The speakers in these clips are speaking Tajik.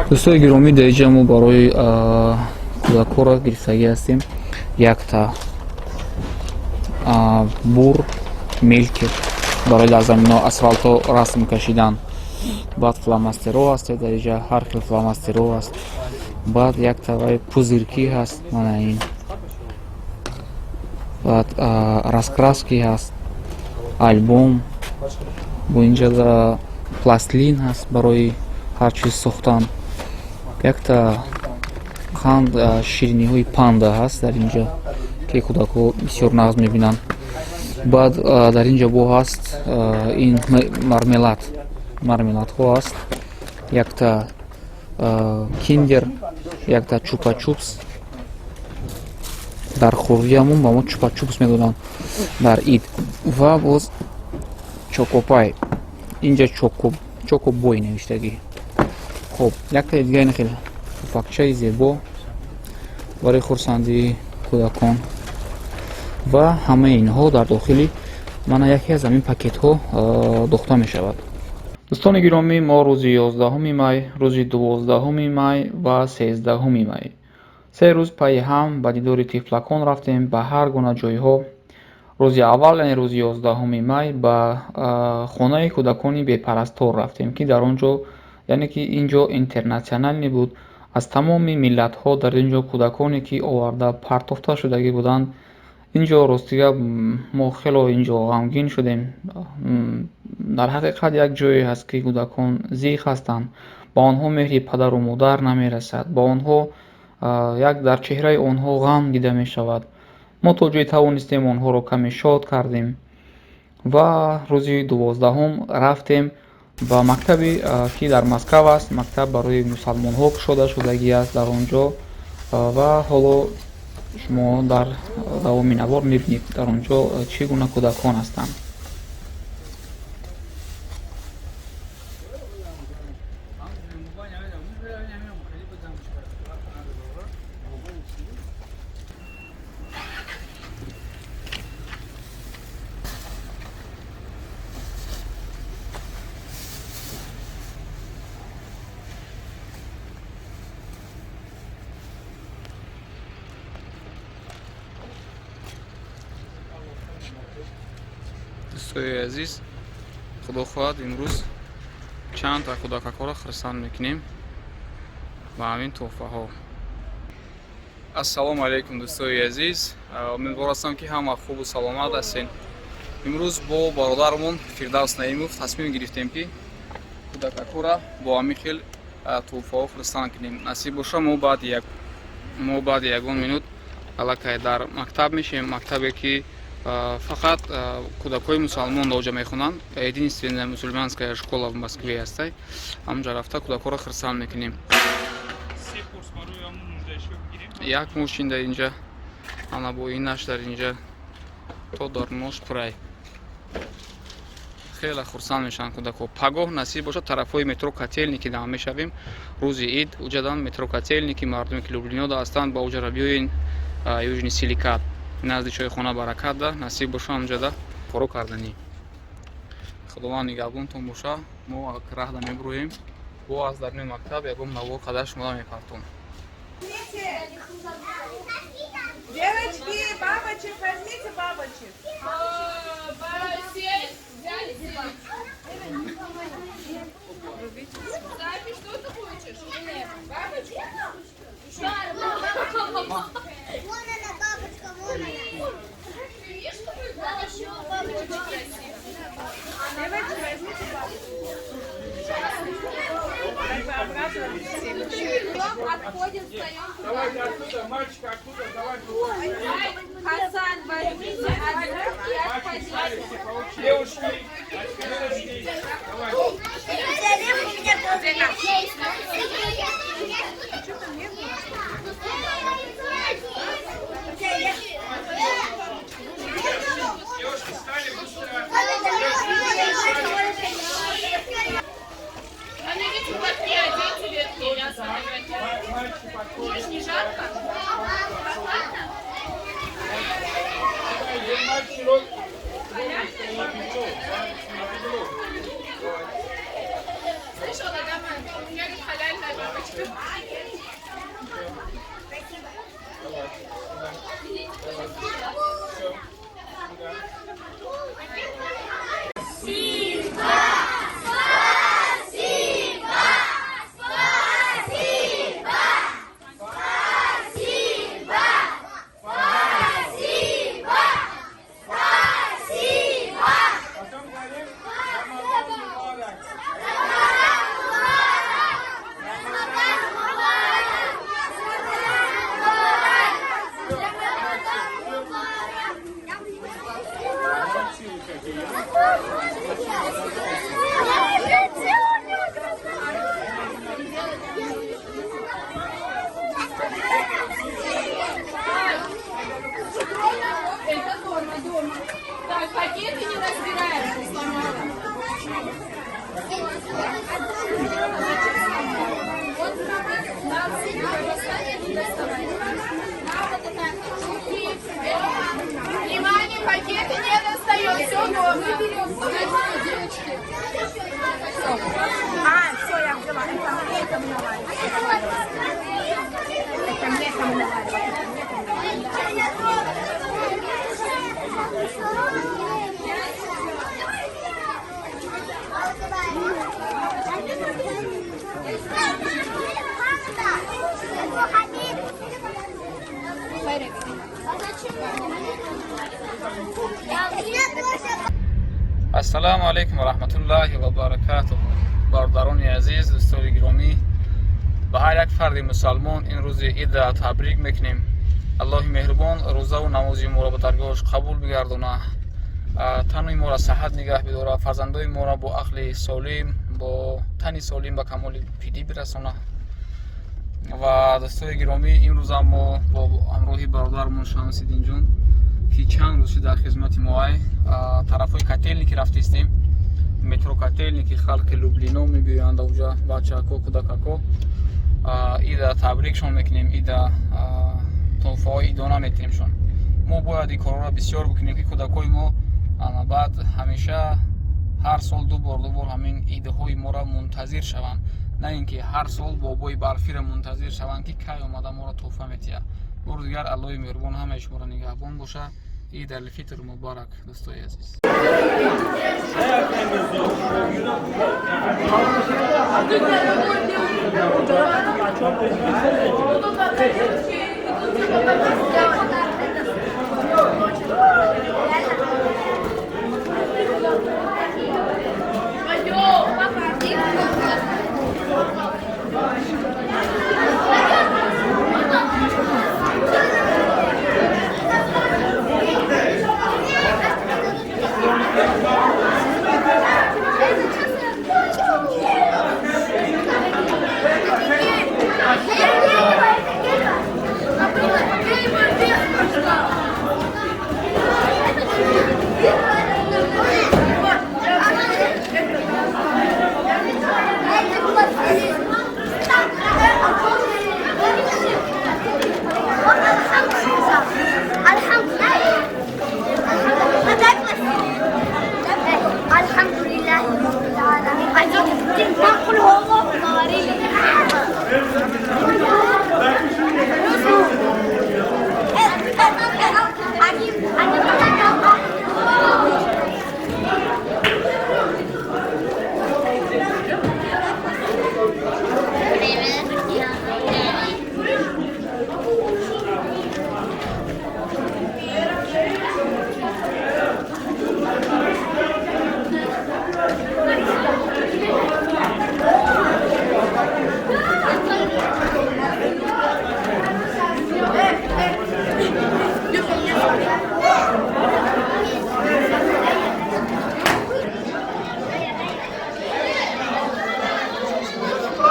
Дӯстои гиромӣ, дар инҷа мо барои кӯдакҳоро гирифтагӣ ҳастем якта бур, мелкер барои дар замино асфалто расм кашидан. Баъд фломастерҳо ҳаст, дар инҷа ҳар хел фломастерҳо ҳаст. Баъд якта вай пузырьки ҳаст, мана ин. Баъд раскраски ҳаст, альбом, бо инҷа пластилин ҳаст барои ҳар чиз сохтан. Якта қанд, шириниҳои панда ҳаст дар инҷа, ки кӯдакҳо бисёр нағз мебинанд. Баъд дар инҷа бо ҳаст ин мармелад, мармеладҳо ҳаст, якта киндер, якта чупа-чупс. Дар хурдиамон ба мо чупа-чупс медоданд дар ид. Ва боз чокопай, инҷа чокобой навиштагӣ. Хоб, яктаи дига ин хел туфакчаи зебо барои хурсандии кӯдакон. Ва ҳамаи инҳо дар дохили мана яке аз ҳамин пакетҳо дохта мешавад. Дӯстони гиромӣ, мо рӯзи 11 май, рӯзи 12 май ва 13 май се рӯз пайи ҳам ба дидори тифлакон рафтем ба ҳар гуна ҷойҳо. Рӯзи аввал, яъне рӯзи 11 май, ба хонаи кӯдакони бепарастор рафтем, ки дар он ҷо, яъне ки ин ҷо интернационалӣ буд, аз тамоми миллатҳо дар ин ҷо кӯдаконе ки оварда партофта шудагӣ буданд. Ин ҷо ростига мо хело ин ҷо ғамгин шудем. Дар ҳақиқат як ҷое ҳаст, ки кӯдакон зиқ ҳастанд, ба онҳо меҳри падару модар намерасад, ба онҳо як дар чеҳраи онҳо ғам дида мешавад. Мо то ҷое тавонистем онҳоро каме шод кардем. Ва рӯзи 12-ҳум рафтем ба мактабе, ки дар Москав аст, мактаб барои мусалмонҳо кушода шудагӣ аст дар он ҷо. Ва ҳоло шумо дар давоми навор мебинед, дар он ҷо чӣ гуна кӯдакон ҳастанд. Дӯстои азиз, худо хоҳад, имрӯз чанд та кӯдакакҳоро хурсанд мекунем ба ҳамин тӯҳфаҳо. Ассалому алайкум, дӯстои азиз, умедвор ҳастам, ки ҳама хубу саломат ҳастен. Имрӯз бо бародарамон Фирдавс Наимов тасмим гирифтем, ки кӯдакакҳоро бо ҳамин хел тӯҳфаҳо хурсанд кунем. Насиб боша, мо баъди ягон минут аллакай дар мактаб мешем, мактабе ки фақат кӯдакҳои мусалмон дар мехонанд, единственная мусульманская школа в Москве ҳастай. Ҳамонҷа рафта кӯдакҳоро хурсанд мекунем. Як мошин дар инҷа, ана бо инаш дар инҷа то дарнош пурай. Хеле хурсанд мешаванд кӯдакҳо. Пагоҳ насиб бошад, тарафҳои метро Котельники дам мешавем рӯзи ид. Уҷадан метро Котельники, мардуме ки Люблинода ҳастанд, ба уҷара биёен, Южный Силикат, назди чойхона Баракатда. Насиб боша, ҳамҷада форо карданӣ. Худованд нигаҳбонтон боша. Мо раҳда мебуроем, бо аз даруни мактаб ягон навор қадар шумода мепартом. Девочки, бабочек, возьмите бабочек. Взяли. Сафи, что ты хочешь? Бабочку? Вон она, бабочка, вон она. Ты видишь, какой бабочка? Очень красиво. Девочки, возьмите бабочку. Обрадовали всех. Отходим, встаем туда. Давайте оттуда, мальчик, оттуда, давайте. Хасан, возьмите одну и отходите. Девушки, девушки, давайте. Залез у меня тоже есть. Что там нет? Девушки, встали быстро. А ну идите платки оденьте верхние, я сфотографирую. Мальчики, подходят. Мне ж не жарко? Прохладно? Мальчики, рот. Слышала, да, мам? У меня тут халяльная бабочка. Давай, сюда. Давай. Всё. Сюда. Потом говорим Рамазан Мубарак. Молодцы вы какие. Это дома, дома. Так, пакеты не разбираем, сломала. Вот не доставай. Внимание, пакеты не достаем, все дома. Девочки. А, все, я взяла. Это мне там давай. Это мне там давай. Это мне там давай. Ассалому алайкум ва раҳматуллоҳи ва баракатуҳ. Бародарони азиз, дӯстони гиромӣ, ба ҳар як фарди мусалмон ин рӯзи ида табрик мекунем. Аллоҳи меҳрубон рӯзаву намози моро ба даргоҳаш қабул бигардона, танои моро саҳат нигаҳ бидора, фарзандои моро бо ақли солим, бо тани солим ба камоли пирӣ бирасона. Ва дӯстои гиромӣ, имрӯзам мо бо ҳамроҳи бародармон Шамсиддинҷон, ки чанд рӯз шуд дар хизмати моай, тарафҳои Котельники рафтистем, метро Котельники, халқи Люблино мебиёянд ауҷа, бачако, кӯдакако. Ида табрикшон мекунем, ида тӯҳфаҳои идона метиҳемшон. Мо бояд ин корҳоро бисёр бикунем, ки кӯдакҳои мо ана баъд ҳамеша ҳар сол ду бор, ду бор ҳамин идҳои моро мунтазир шаванд, на ин ки ҳар сол бобои барфиро мунтазир шаванд, ки кай омада моро тӯҳфа метиҳад. Бори дигар Аллоҳи меҳрубон ҳамаи шуморо нигаҳбон боша. Ид алфитр муборак, дӯстои азиз. الحمد لله رب العالمين. قل هو الله.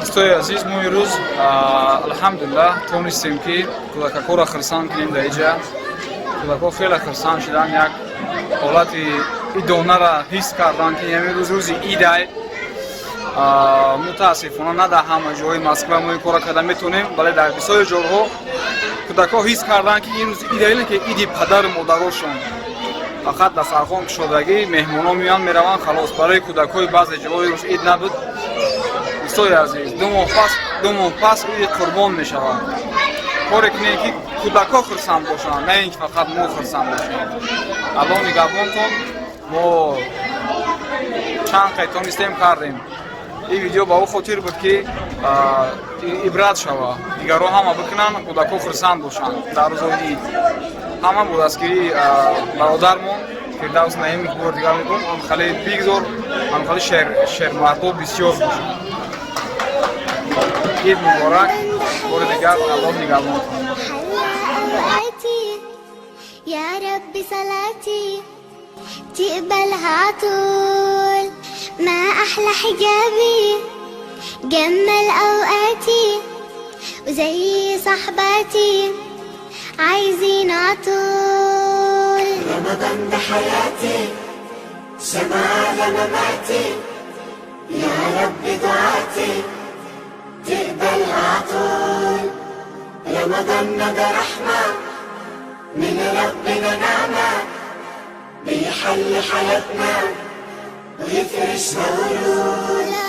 Дӯстои азиз, мо имрӯз, алҳамдулиллаҳ, тонистем, ки кӯдакакҳоро хирсанд кунем. Дар иҷа кӯдакҳо хеле хирсанд шуданд, як ҳолати идонара ҳис карданд, ки ҳамин рӯз рӯзи идай. Мутаассифона, на дар ҳама ҷоҳои Москва мо ин корро карда метавонем, вале дар бисёри ҷоҳо кӯдакҳо ҳис карданд, ки ин рӯзи идай, не ки иди падару модарошон, фақат дастархон кушодагӣ, меҳмонҳо меоянд, мераванд, халос. Барои кӯдакҳои баъзе ҷоҳо рӯз ид набуд. Дӯстои азиз, 2 моҳ пас иди Қурбон мешавад. Коре кунем, ки кӯдакҳо хурсанд бошанд, на ин ки фақат мо хурсанд бошем. Аллоҳ нигаҳбонтон. Мо чанд қай тонистем, кардем. Ин видео ба ӯ хотир буд, ки ибрат шава, дигарҳо ҳама бикунанд, кӯдакҳо хурсанд бошанд дар рӯзои ид. Ҳама бо дастгирии бародармон Фирдавс Наимӣ. Бор дигар мегӯм, ҳамхеле бигзор, ҳамхеле шермардо бисёр бошанд. Ид муборак бори дигар, Аллоҳ нигаҳбонтон. أوقاتي يا رب صلاتي تقبلها عطول. ما أحلى حجابي، جمل أوقاتي، وزي صحباتي عايزين عطول. رمضان ده حياتي، شمعة لمماتي، يا رب دعاتي تقبلها عطول. رمضان ده رحمة من ربنا، نعمة بيحل حياتنا ويفرشها ورود.